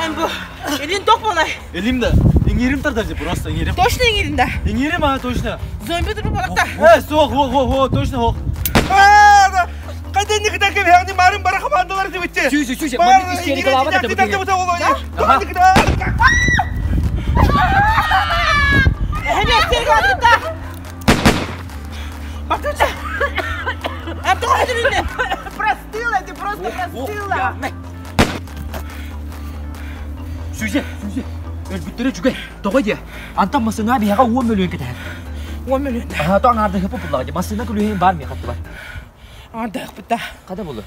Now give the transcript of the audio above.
Эн бу илин ток буолай. Илим да. Иҥиирим тардар же просто иҥиирим. Точно иҥиирин да? Иҥиирим а точно. Зомби турбу балакта. Э, суох, во, во, во, точно хох. Хайда никита кэбиһэҕни марын бара хамаандалар дибитте. Сүүсү, сүүсү, маннык истерикалаабат этэ бу киһи. Эһэми истерикалаабыт Батуча! Эн тоҕо этилинне? Простыла, ты просто простыла. Сүүсэ, сүүсэ. Өлбүттэрэ үчүгэй. Тоҕо диэ? Антон массыына биһиэхэ уон мөлүйүөн кэтэһэр. Уон мөлүйүөн. Аха, то аҥаардыһыппыт буллаҕа дии. Массыына күлүүһүн баар миэхэ аттыбар. Аҥаардыһыппыт да. Хада булу.